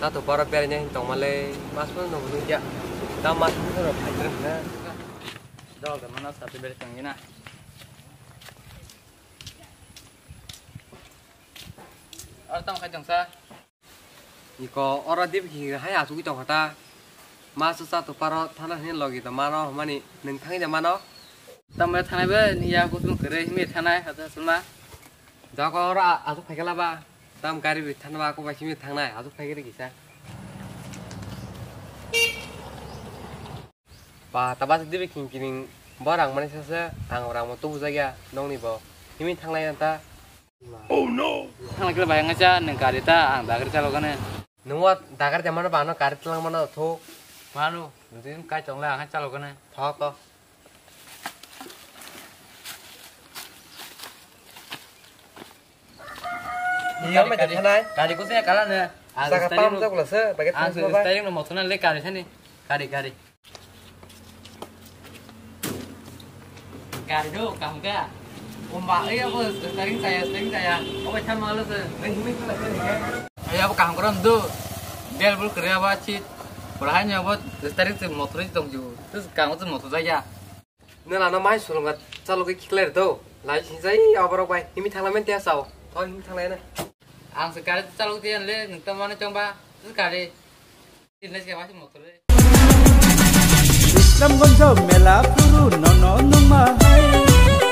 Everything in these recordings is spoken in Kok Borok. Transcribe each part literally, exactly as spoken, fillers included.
Tato baro beraina hin tongmale, mas phano nukya. Ta mas phano rok phaitrwng na. Dol da mana sati beri tongina. Ar tamo khai tongsa. Iko oro dip hi hai asugwi tongkha ta. Mas sa to paro thana hin logi to mano mani nung thangwi de mano. Tamo thanai be ni ya kusum kere himi thanai hata suma. Jaga oro asuk phaikala ba. Tam gari bi thanba ko ba himi thangnai asuk phaikere kisa. Ba, tabas dibi king kining bo rang mani sasa, ang rang mo tubu jagya nongni bo. Himi thanglai anta. Oh no! Thanglai kila bayang acha, nung gari ta, ang dagri chalo gane. Nung wa dagri jamano ba ano gari tlang mano tho. Manu, nung kai chonglai ang chalo gane. Tho to. Iya, gari, mai gari. Thanai. Gari ko se kala ne. Ang Saka steering pam no, jok lasa, bagai ang tang saba. Steering no motor na le gari sani. Gari, gari. Gari do, kaham ka? Umba, iya ko steering saya, steering saya. Obai tham malo se. Iya, bo kaham koram do. Del bul kere aba chit. Pura hanya bo steering se motor tong ju. Terus kaham se motor jaya. Nang ano mai sulunga chalogwi khiklai rw do. Lai sinjai aborok bai. Himi thangla men tiya sao. Thon himi thangla na. Ang se gari chalok tiya le nang tamo mano chongba. Gari. Tirnes ke masi motor le. Islamgonjo mela puru nono numa hai.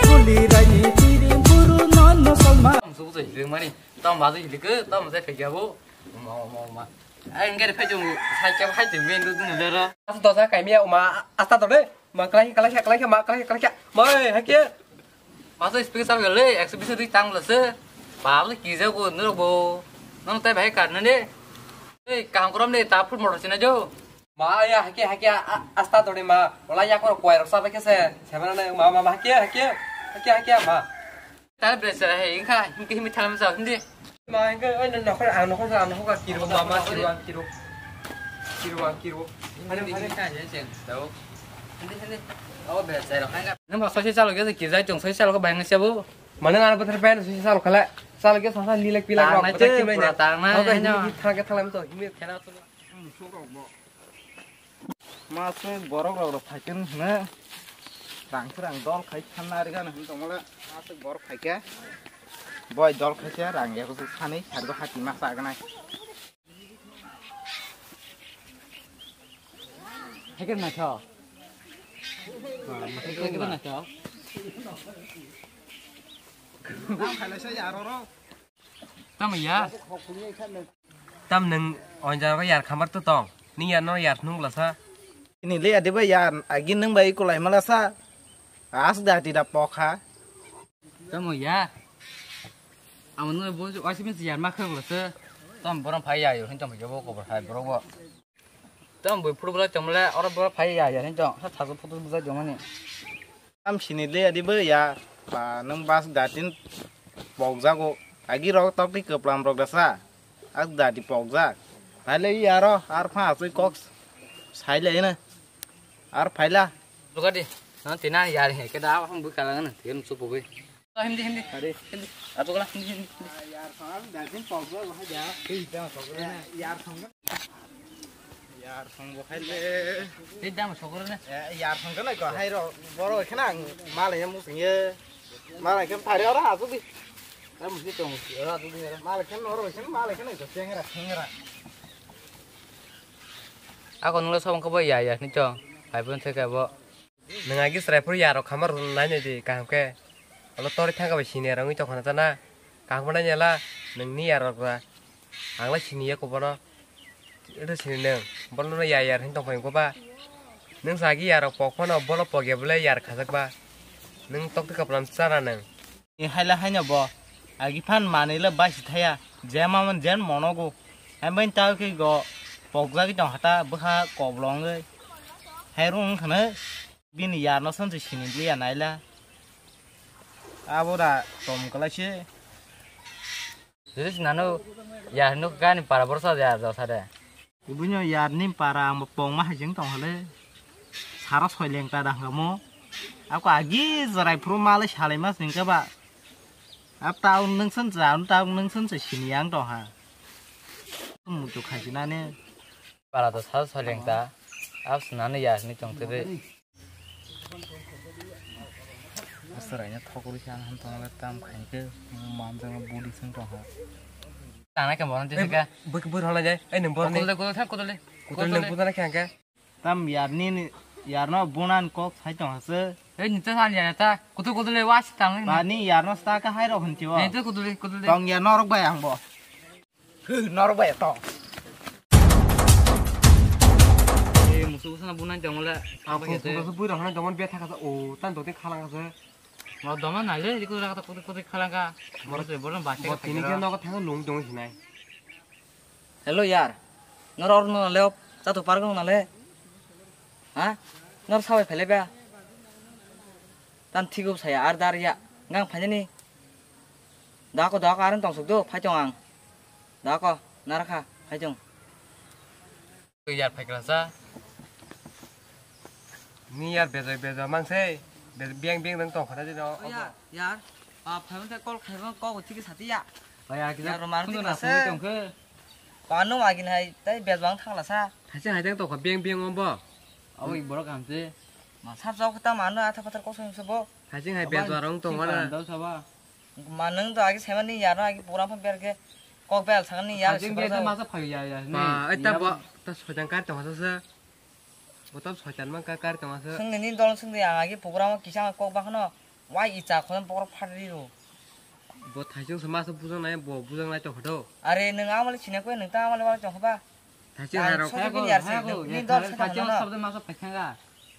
Kuli rani tiri puru nono solma. Ang subu se hilik mani. Tam bazu hilik, tam se phegya bo. Ma, ma, ma. Ai, ang gari phai jong, sai ke phai jong, men du dun le ro. Asa dosa kaimia uma, asta dore. Ma kalai, kalai, kalai, ma kalai, kalai, ma, oi, hakia. Masa speaker sal gale, ekso bis dui tang lase. Bab le kije ko nuro bo. Nang tai bai kar nane. Ei, kaham korom ne, ta full motor sina jo. Ma, ya, hakia, hakia, asta dore ma. Ola ya ko koi rok sa ke se. Sebana ne, ma, ma, ma, hakia, hakia. Hakia, hakia, ma. Tal bre sera he, ingkha, ingkha himi thalam sa, hindi. Ma, ingkha, oi, no, nokhor, ang nokhor, ang nokhor, kiro, ma, ma, kiro, ang kiro. Kiro, ang kiro. Hindi, hindi, hindi, hindi, hindi. Tau. Hindi, hindi. Oh, bre sera, hanga. Nang ba sosi chalo ge, kir jai tong, sosi chalo ko bayang siabu. Mana ngana pathar pen, sosi chalo khala. Chalo ge, sasa lilak pilak rok, na pathar che, kimai pura ne. Tang na, hino. Thang ke thalam to, himi khena to. Hmm, sok rok bo. Masuk borok rok rok phaikhe hwnwi rang khe rang dol khai thanna ari gana hwn tongmole. Masuk borok phaikhe boi dol khai khe rang yago sani sargo hati ma sa ganai. Haikhe naitho. Haikhe naitho. Ang khailai sa ya ro ro. Tamo ya? Tam nung onjaro yar khamar to tong. Ni yar no yar nung lasa. Ini le adi ba yar agi nung bai kulai malasa. As da ti da pokha. Tamo ya? Amo nung bo wasi min yar ma khang lasa. Tam borom phai ya yo hin tam yo bo ko bo hai boro bo. Tamo bui photo bulai tongmole, oro borok phai ya, ya, hinto, sa thago photo bulai tongmani. Tam sini le, adi bo ya, ba, nung bas datin pokjago, agi rok tok ti kwplam rok dasa, ak dati pokjak. Phai le ya ro, ar pha asui kok, sai le na, ar phai la. Buka di, na tina ya, ke da, ang bui kalang na, tin su pugui. Hindi, hindi. Hari. Hindi. Ato kala, hindi, hindi, hindi. Yar song, ang daging pokok, wah, ya. Hindi, dama sokro na. Yar song. Yar song bo khai le. Hindi, dama sokro na. Eh, yar song kana ko hai ro, boro khana ang malai ya musing ye. Malai kan thari ora atu di. Kamu sih tong, ora atu di. Malai kan ora khana, malai kan itu sengera, sengera. Ako nungla sabang kabo ya, ya, ni chong. Hai pun theka bo. Nwng agi chwrai phuru yarok khama rw nai nai di kaham khe. Olo torwi thangkha bai sini rwngwi tongkha na chana. Kaham khe nai nai la nwng ni yarok ba. Ang lai sini ya kubono. Ito sini nwng. Bono no ya yar hin tongphai ko ba. Nwng sa agi yarok pok phano bono pok ya bwle yar khajak ba. Nwng tok twi kaplam chana nwng. Ni haila haino bo agi phan manwi le bai si thaya, je mamon jen monogo. Hai bai tao khe go pokjagwi tong hata bwkha koblongwi. Hai rung wng khwna bini yarno sanse sini liya naila. Abo da tom kwlai se. Jodi sinano yar hinwi kani para borsa yar jasa de. Ibunyo yarni para ang bo pongma hai jeng tong hale. Sara soileng ta dang kamo. Ako agi jarai phuru malai salai mas ning khe ba. Ab taung nung san ja, taung nung san se sini ang tong ha. Mutu khaisi nani. Para to sal soleng ta. Abs nani ya ni tong tebe. Asra ina thokuri khan han tong le tam khaike manjang budi sing tong ha. Tana ke bono tisi ka. Buk bur hala jai. Ei nang borni. Kudole kudole thang kudole. Kudole nang kudole khan ka. Tam yarni yarno bunan kok sai tong hase. Ei nita san ya ta. Kutu kudole was tang. Bani yarno sta ka hai rok hon chiwa. Nita kudole kudole. Tong yarno rok bai ang bo. Hw, norok bai to. Ei, musu busa na bunai jongole. Ang phung phung se bui rok hanai jongol betha kasa o, tan doti khalang kasa. Mo doma nai le, iku raka to kodi kodi khalang ka. Mo se borom ba se. Tini ke nogo thang lung dong sinai. Hello yar. Nor or no le, ta to pargo na le. Ha? Nor sabai phele ba. Tan thigo saya ar dar ya. Ngang phanyani. Dako dako aron tong suk do, phai tong ang. Dako, narakha, phai tong. Yar phai kla sa. Ni yar bejo bejo mang se. Be-, biang biang dang tong khana di do. Oh, yar, yar. Ah, phai mante call khai bang kok thik sati ya. Oh, yar, kisa yar, romantic phone na la phone se. Tong khe. Panu agin hai, tai bejo ang thang la sa. Thaise hai dang tong kha biang biang om bo. Abo i borok ham se. Ma sab jok ta manu atha pathar kok song se bo. Thaising hai bejo arong tong mana. Dal saba. Ma nwng to agi sema ni yar no agi program pha ber khe kok bel sakni yar. Jing ber de masa phai ya ya. Ba eta bo ta soitan kar tong sa. Bo ta soitan man kar kar tong sa. Sing ni dol sing de ang agi program kisa kok ba khno. Wai i cha khon bor phatri ro. Bo thaising se masa bujang nai bo bujang nai tong kho do. Are nwng amale sine koi nwng ta amale wala tong kho ba. Thaising hai rok. Sojak bin yar se. Ni dol sa thaising sabde masa phaisanga.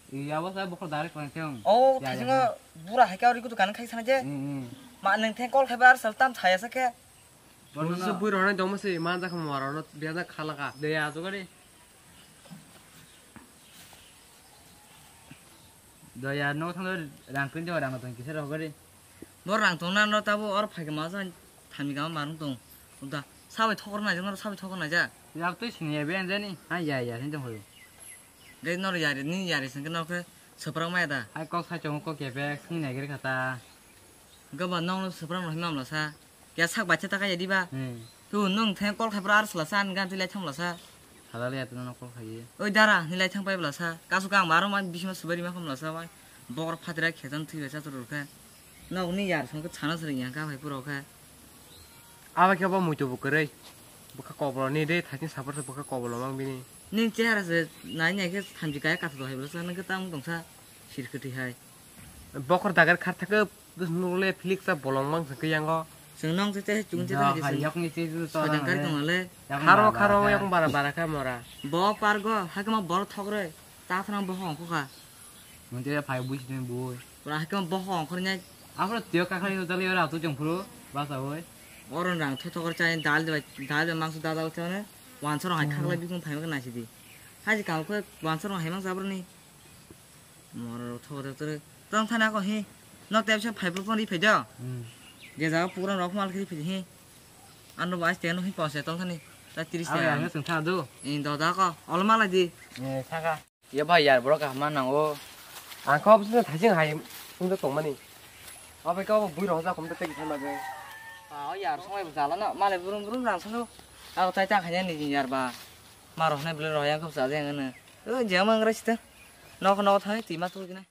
Iya bo sa bokol direct phaisang. Oh, thaisingo bura hai ka ori kutu kan khai sana je. Ma nwng theng call khaibar sal tam chaya sa khe. Bono se bui rok nai dongma se man jakha mo rok no biya khalaka. De ya jogari. Do ya no thang rang pin do rang tong kisa rok gari. Bo rang tong na no tabo or phai ma jan thami ga marung tong. Uda sabai thokor na jang sabai thokor na ja. Ya tui sini ya ben jani. Ha ya ya hin tong hoyo. Gai nor yari ni yari sangke nor khe soprak maya da. Hai kok sai chong kok kebek sung nai gari khata. Gaba nong no soprak no himam la sa. Ya sak bacha ta kaya diba. Hmm. Tu nung theng kol khai pra ar sala sa an gan tu lai thang la sa. Halal ya tu no kol khai. Oi dara ni lai thang pai la sa. Kasu kang maro ma bisma subari ma kham la sa bai. Bokor phatira khetan thui la sa tu rul khe. Nog ni yar song khe chana sari yang ka bai puro khe. Aba khe bo muitu bo kwrwi. Bwkha kobolo ni de thaitin support se bwkha kobolo mang bini. Ning chehara se nai nai khe thamchi kaya katha hai bwla sa nang khe tang tong sa sir kwtwi hai. Bokhor dagar khar thakhe bwswk nuk le philik sa bolong mang se khe yango. Chwng nong se chehai chwng se thang di chwng. Yakni se ju to sojan kar tong le. Kharo kharo yakung bara bara kha mora. Bo pargo hakhe ma bor thok rwi ta thang bo hong kha. Mungte phai bui sini bui. Pura hakhe ma bo hong khor nyai. Afro tio kakhari jali ora tu jong phuru basa bui. Oron rang thok thok chai dal de dal de mangso dal dal chane. Wansarong hai khaklai bikung phaima khe naisidi. Haji kangkhe wansarong hai mang jabroni. Morok thok thok thok tong thana ko hi. Nok tep se phai phuru phone ri phai do. Hmm. Je jaga program rok mal khe ri phai hi. Ano bai te no hi pose tong thani. Ta tris ta. Ang thang do. In do da ko. Ol malai di. Eh, thaka. Ye bai yar borok kaham ma nango. Ang kok bwswk thaising hai wngwi tongmani. Obo khe obo bui rok jak hum tei kisa magwi. Ah, o yar songwi bo chala no, malai brum brum rang sano. Abo tai ta khaina ni yar ba. Ma rok nai bwlai rok yang khe bo chaja yang no. O je mang rai sita. Nok nok thai ti ma tu kina.